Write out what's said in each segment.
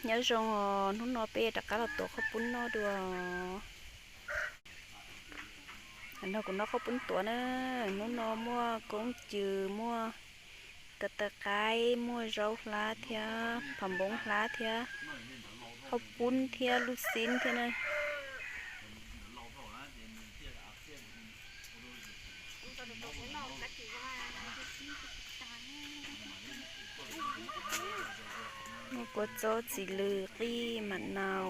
Nyob zoo os, hnub no peb rov qab los tuav qhaub poob noj dua. Nrog kuv noj qhaub poob tuav na. Hnub no muaj koob cws, muaj ko taw qaib, muaj zaub hlab thiab pham npoob hlab thiab qhaub poob thiab lub xib thiab na. Muaj kua txob, txiv lws, qij, mam nau,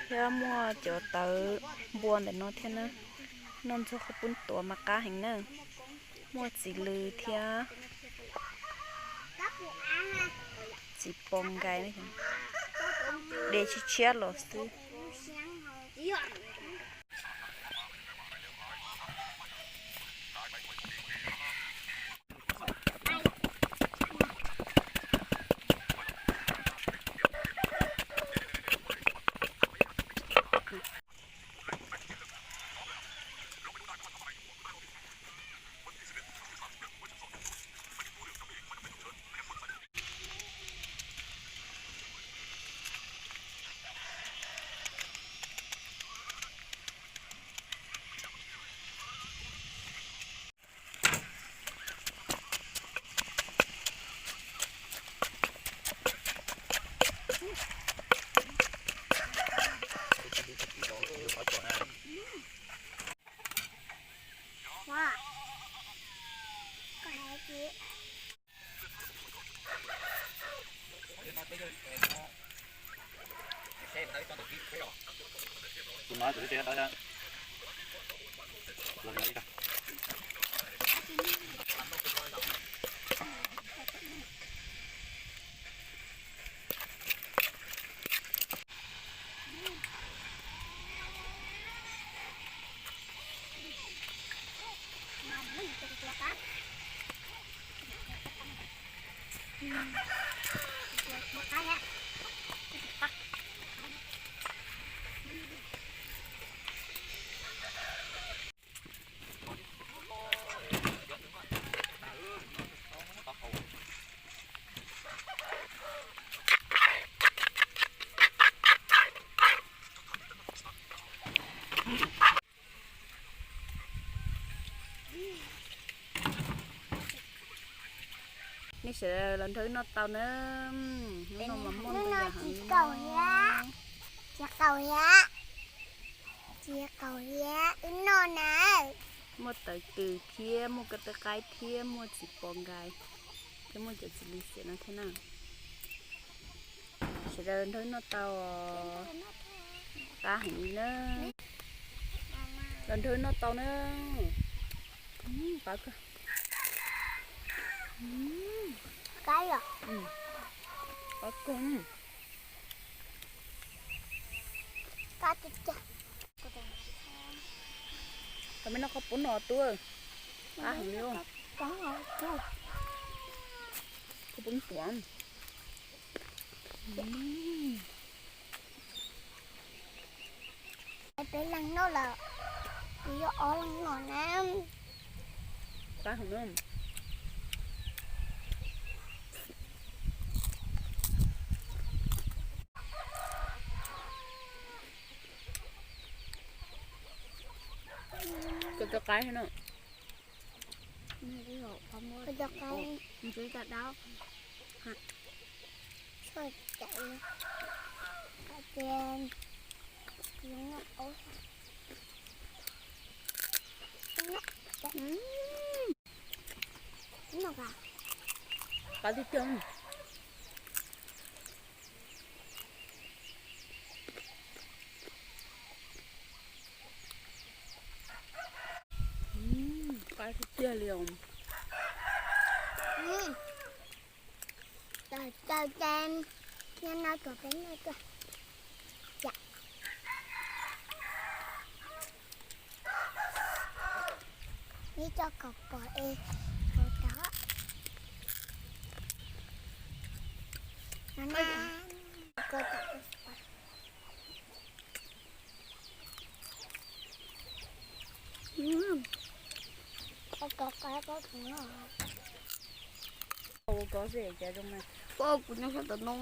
thiab muaj cov tawv npua ntawm no thiab na. Noj ntxuag qhaub poob tuav mas qab heev na. Muaj txiv lws thiab txiv pos nkais, de tshiab tshiab los xwb. Nej sawv daws los nrog wb noj tau na. Hnub no mas muaj ntau yam heev li no. Tsis qaum thiab, tsis qaum thiab, wb noj na. Muaj tawv tws thiab, muaj ko taw qaib thiab, muaj txiv pos nkais, thiab muaj cov txiv lws xiam no thiab na. Sawv daws nrog wb noj tau os. Qab heev li na. Los nrog wb noj tau na. Qab kawg. Qab kawg. Tau me noj qhaub poob no tub. Qab heev li. Qhaub poob tuav. Peb leeg noj lawm, kuv yuav ob leeg noj na. Qab heev na. Ko taw qaib no. Ko taw qaib. Ntxim tas dab. Txhoj cai. Kom tias, qab tiag tiag. Qab tiag tiag li os. Caw caw ces nyob no tuaj peb noj tuaj. Ib co kom pom es kau tod. No na, kau tod. Kau tod, kau tod. Ua koj xwb cas zoo na. Koj, kuv nyob sab tom no.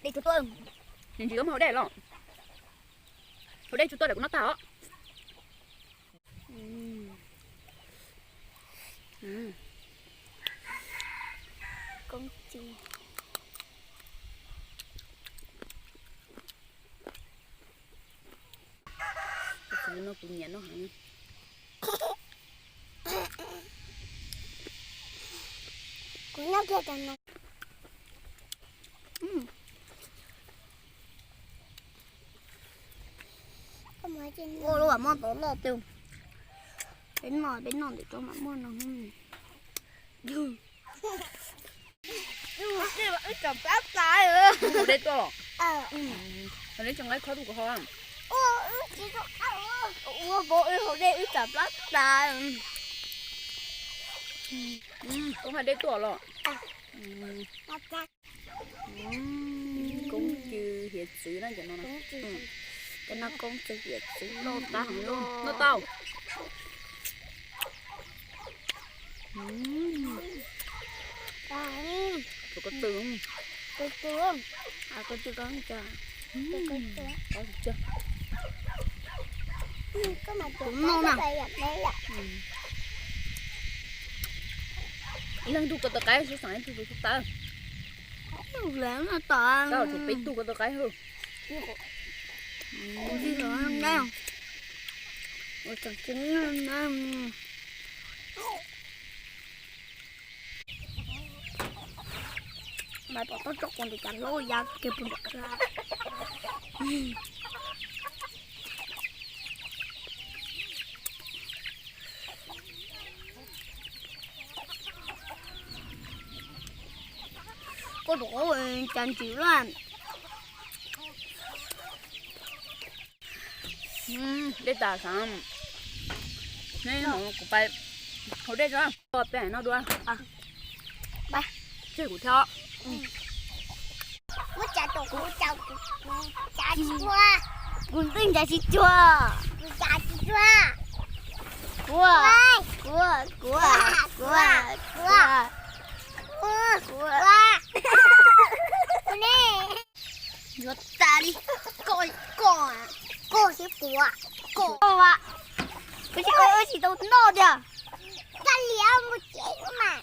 Dej tsis tuaj, ntsis ntsis muab hau dej los. Hau dej tsis tuaj lawm kuv noj tag os. Kuv noj kiag cov no. Ua lub vam moj tod loj tiag. Peb noj, peb noj ntawm tso mam muaj no. Ua dej tuaj los? Neb tseem nqaij khob rau kuv haus. Ua pov wb haus dej wb tsam plab tas. Koob hais dej tuaj los? Koob cw hiav txwv na cov no. Cov no koob cw hiav txwv loj tag heev li. Noj tau. Tshuav ko tw, ko tw, ko tw ko. Kuv noj na. Ib leeg tug ko taw qaib xwb, xeem ib tug tus tub tawb. Tau tshuav peb tug ko taw qaib hwj. Mas pom toj tsob quas ntawm cas hlob ya kiag pug nram. Koj tus qub cas ntsim laj. Dej tas xav, neb mus kuv pais haus dej tso, peb no dua. Tseg kuv thiab. Kuv tsis tsav tsis tsuag. Kuv twb tsav tsis tsuag. Kuv tsav tsis tsuag. Kuv, kuv, kuv, kuv, kuv, kuv, kuv ne. Yuav tas li. Koj, koj, koj thiab kuv, koj, koj tsis, wb tsis tau noj tiag. Koj liam mus tsev mas.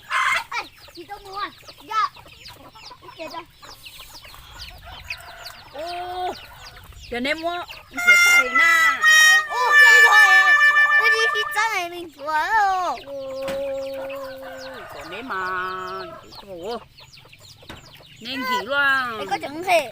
Tsis tau mus, yog, yog neb muab ntxuav tag na. Wb tsis txeeb me ntxuav. Kom neb mas, neb nkim luaj. Koj tseem nqhis.